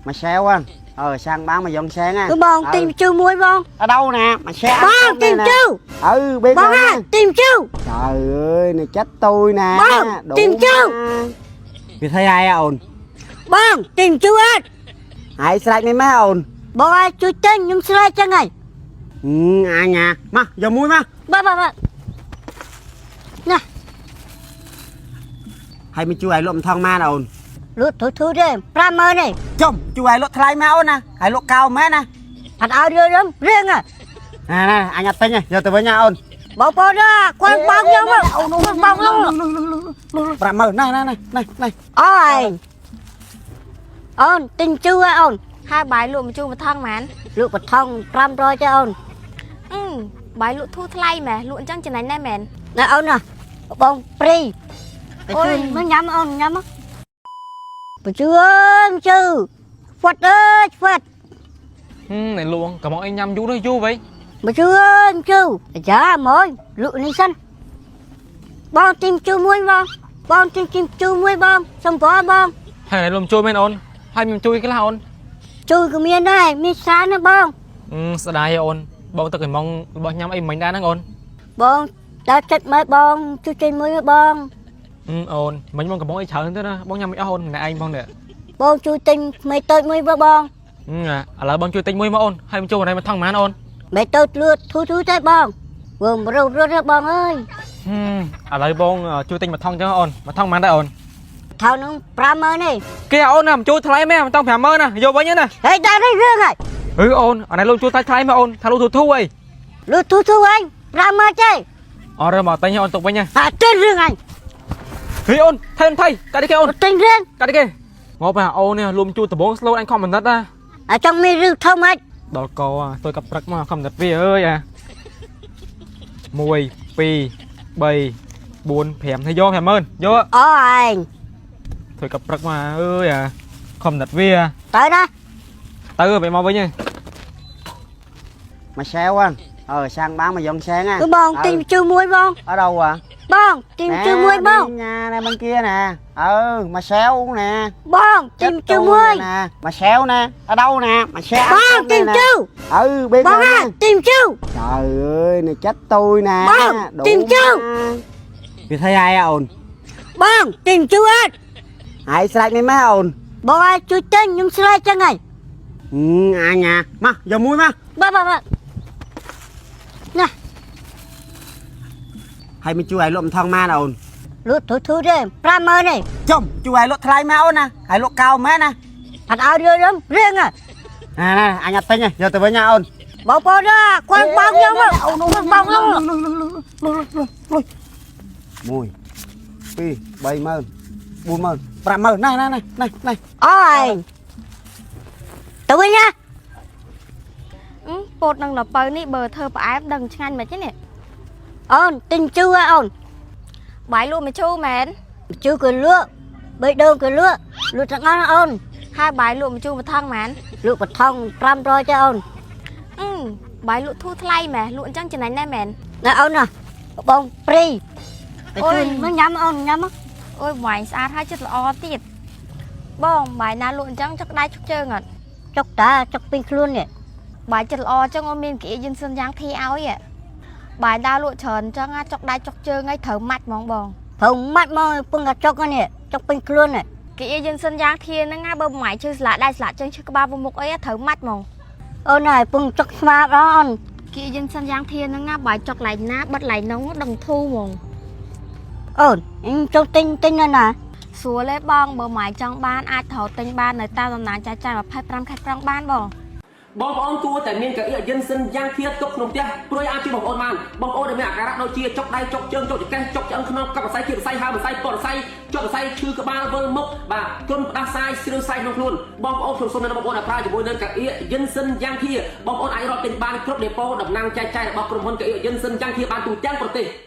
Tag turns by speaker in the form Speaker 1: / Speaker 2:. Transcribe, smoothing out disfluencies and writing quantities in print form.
Speaker 1: Mà sao á? Ờ, sang bán mà dọn sang á.
Speaker 2: គឺបង
Speaker 1: Ừ.
Speaker 2: ទិញជូរមួយបង
Speaker 1: Ở đâu nè? Mà xe
Speaker 2: បង
Speaker 1: ăn
Speaker 2: ទិញ
Speaker 1: đây nè.
Speaker 2: ជូរ
Speaker 1: Ừ, biết
Speaker 2: បង
Speaker 1: rồi
Speaker 2: អា
Speaker 1: nha.
Speaker 2: ទិញជូរ
Speaker 1: Trời ơi, này chết tôi nè.
Speaker 2: Bông,
Speaker 1: Đủ
Speaker 2: tìm chưa?
Speaker 1: má. Vì thấy ai à ồn?
Speaker 2: បងទិញជូរអត់
Speaker 1: Ai sạch mấy má ồn?
Speaker 2: បងឲ្យជួយទិញខ្ញុំស្រែកចឹងហើយ
Speaker 1: Ừ, ai nhà. Mà, giờ muối mà.
Speaker 2: បាទបាទបាទណា
Speaker 1: Hay mình chú ai lộn thong ma ồn.
Speaker 2: លក់ធូរធូរទេ50000ទេ
Speaker 1: Chồng, chú ai lộn thay má ồn nè. Ai lộn cao má nè.
Speaker 2: អត់ឲ្យរឿងហ្នឹងរឿងហ៎
Speaker 1: Nè, nè, anh nhặt tinh này, giờ tôi với nhà ồn.
Speaker 2: បងប្អូនណាគាត់បងខ្ញុំមកបងខ្ញុំ
Speaker 1: 50000 này, này, này, này, này.
Speaker 2: អូយអូនទិញជូរហ៎អូន
Speaker 3: ហើយបាយលក់ម្ជូរមួយថងហ្មង
Speaker 2: លក់បថង500ទេអូន
Speaker 3: អឺបាយលក់ធូរថ្លៃម៉ែលក់អញ្ចឹងចំណេញដែរមែន
Speaker 2: ណែអូនណាបងព្រីទៅ
Speaker 3: អូយ
Speaker 2: ជួយមកញ៉ាំអូនញ៉ាំមកបញ្ជឿអើយបញ្ជឿហ្វាត់អើយហ្វាត់
Speaker 4: ណែលួងកំងអីញ៉ាំយូរនេះយូរវៃ
Speaker 2: បញ្ជឿអើយបញ្ជឿអាចាមកលក់នេះសិនបងទិញជូរមួយបងបងទិញជូរមួយបងសុំព្រោះបង
Speaker 4: ហើយណែលំជួយមែនអូនហើយមិនជួយខ្លះអូន
Speaker 2: ជូរក៏មានដែរមានច្រើនណាស់បង
Speaker 4: អឺស្ដាយអូនបងទឹកកំងរបស់ញ៉ាំអីមិញដែរហ្នឹងអូន
Speaker 2: បងដល់ចិត្តមើលបងជួយចេញមួយមើលបង
Speaker 4: អឺអូនមិញបងកំងអីច្រើនទៅណាបងញ៉ាំមិនអស់អូនម្នាក់ឯងបងនេះ
Speaker 2: បងជួយទិញមេតូចមួយមើលបង
Speaker 4: អឺឥឡូវបងជួយទិញមួយមកអូនហើយមិនជួយណែមកថងប៉ុន្មានអូន
Speaker 2: មេតូចលួតធូរធូរទេបងវើមរត់រត់ទេបងអើយ
Speaker 4: ហឹមឥឡូវបងជួយទិញមួយថងចឹងអូនមួយថងប៉ុន្មានដែរអូន
Speaker 2: ថោនឹង50000ទេ
Speaker 4: គេអូនណាមិនជួយថ្លៃមែនមិនថង50000ណាយកវិញណា
Speaker 2: ហេដល់នេះរឿងហើយ
Speaker 4: អឺអូនអណែលំជួយថ្លៃថ្លៃមកអូនថាលក់ធូរធូរអី
Speaker 2: លួតធូរធូរអញ50000ទេ
Speaker 4: អរមកទិញអូនទុកវិញណា
Speaker 2: អាទិញរឿងអញ
Speaker 4: ហេអូនថៃថៃកាត់គេអូន
Speaker 2: ទិញរឿង
Speaker 4: កាត់គេងាប់ហ่าអូននេះលំជួយដបងស្លូតអញខំមិនណិតណា
Speaker 2: អាចង់មានរឿងធំហិច
Speaker 4: ដល់កទៅកាប់ព្រឹកមកកំណត់វាអើយអា1 2 3 4 5ហើយយក50000យក
Speaker 2: អូឯង
Speaker 4: ធ្វើកាប់ព្រឹកមកអើយអាកំណត់វា
Speaker 2: ទៅណា
Speaker 4: ទៅបែមកវិញហើយ
Speaker 1: Mà sao á? Ờ, sang bán mà dọn sang á.
Speaker 2: គឺបងទិញ
Speaker 1: Ừ.
Speaker 2: ជូរមួយបង
Speaker 1: Ở đâu à?
Speaker 2: បងទិញជូរមួយបង
Speaker 1: Đi nhà này bên kia nè. Ừ, mà xéo nè.
Speaker 2: បងទិញ
Speaker 1: Chết tôi
Speaker 2: ជូរមួយ
Speaker 1: nè. Mà xéo nè. Ở đâu nè? Mà xéo
Speaker 2: បង
Speaker 1: ăn đây nè.
Speaker 2: ទិញជូរ
Speaker 1: Ừ, biết
Speaker 2: បង
Speaker 1: rồi
Speaker 2: អា
Speaker 1: nha.
Speaker 2: ទិញជូរ
Speaker 1: Trời ơi, này chết tôi nè.
Speaker 2: Bông,
Speaker 1: Đủ
Speaker 2: tìm chưa?
Speaker 1: má. Vì thấy ai à ồn?
Speaker 2: បងទិញជូរអត់
Speaker 1: Ai sạch mấy má ồn?
Speaker 2: បងឲ្យជួយទិញខ្ញុំស្រែកចឹងហើយ
Speaker 1: Ừ, ai nhà. Mà, giờ muối mà.
Speaker 2: បាទបាទបាទណា
Speaker 1: Hay mình chú ai lộn thong ma ồn.
Speaker 2: លក់ធូរធូរទេ50000ទេ
Speaker 1: Chồng, chú ai lộn thay má ồn nè. Ai lộn cao má nè.
Speaker 2: អត់ឲ្យរឿងហ្នឹងរឿងហ៎
Speaker 1: Nè, nè, anh nhặt tinh này, giờ tôi với nhà ồn.
Speaker 2: បងប្អូនណាគាត់បងខ្ញុំមកបងខ្ញុំ
Speaker 1: 1 2 30000 40000 50000 này này này này này.
Speaker 2: អូយទៅវិញណា
Speaker 3: អឺពោតនឹងល្ពៅនេះបើធ្វើផ្អែមដឹងឆ្ងាញ់មិនទេនេះ
Speaker 2: អូនទិញជូរហ៎អូន
Speaker 3: បាយលក់ម្ជូរមែន
Speaker 2: ជូរក៏លក់បីដូងក៏លក់លក់ទាំងអស់ណាអូន
Speaker 3: ហើយបាយលក់ម្ជូរមួយថងហ្មង
Speaker 2: លក់បថង500ទេអូន
Speaker 3: អឺបាយលក់ធូរថ្លៃម៉ែលក់អញ្ចឹងចំណេញដែរមែន
Speaker 2: ណែអូនណាបងព្រីទៅ
Speaker 3: អូយ
Speaker 2: ជួយមកញ៉ាំអូនញ៉ាំមក
Speaker 3: អូយបាយស្អាតហើយចិត្តល្អទៀតបងបាយណាលក់អញ្ចឹងចុកដៃចុកជើងអត់
Speaker 2: ចុកតាចុកពេញខ្លួននេះ
Speaker 3: បាយចិត្តល្អអញ្ចឹងអូនមានគេយិនសិនយ៉ាងធីឲ្យហ៎បាយដើរលក់ច្រើនអញ្ចឹងចុកដៃចុកជើងឲ្យត្រូវម៉ាច់ហ្មងបង
Speaker 2: ព្រមម៉ាត់មកពងតែចុកហ្នឹងនេះចុកពេញខ្លួននេះ
Speaker 3: គេយិនសិនយ៉ាងធាហ្នឹងណាបើម៉ាយឈឺស្លាកដៃស្លាកជើងឈឺក្បាលវមុខអីត្រូវម៉ាច់ហ្មង
Speaker 2: អូនហើយពងចុកស្មាដល់អូន
Speaker 3: គេយិនសិនយ៉ាងធាហ្នឹងណាបាយចុកឡៃណាបិទឡៃនងដឹងធូរហ្មង
Speaker 2: អូនអញចុកទិញទិញណាណា
Speaker 3: ស្រួលទេបងបើម៉ាយចង់បានអាចត្រូវទិញបាននៅតាមតំណាងចាស់ចាស់25ខេត្តក្រុងបានបង
Speaker 5: បងប្អូនគួរតែមានកៅអីយិនសិនយ៉ាងធៀបទុកក្នុងផ្ទះព្រោះអាចជួយបងប្អូនបានបងប្អូនដែលមានអាការៈដូចជាចុកដៃចុកជើងចុកចង្កេះចុកឆ្អឹងខ្នងកັບសរសៃធៀបសរសៃហើមសរសៃពតសរសៃចុកសរសៃឈឺក្បាលវិលមុខបាទគ្រុនផ្ដាសាយស្រឿសាយក្នុងខ្លួនបងប្អូនខ្ញុំសូមណែនាំបងប្អូនឲ្យប្រើជាមួយនឹងកៅអីយិនសិនយ៉ាងធៀបងប្អូនអាចរកទិញបានគ្រប់ដេប៉ូតំណាងចែកចាយរបស់ក្រុមហ៊ុនកៅអីយិនសិនយ៉ាងធៀបានទូទាំងប្រទេស។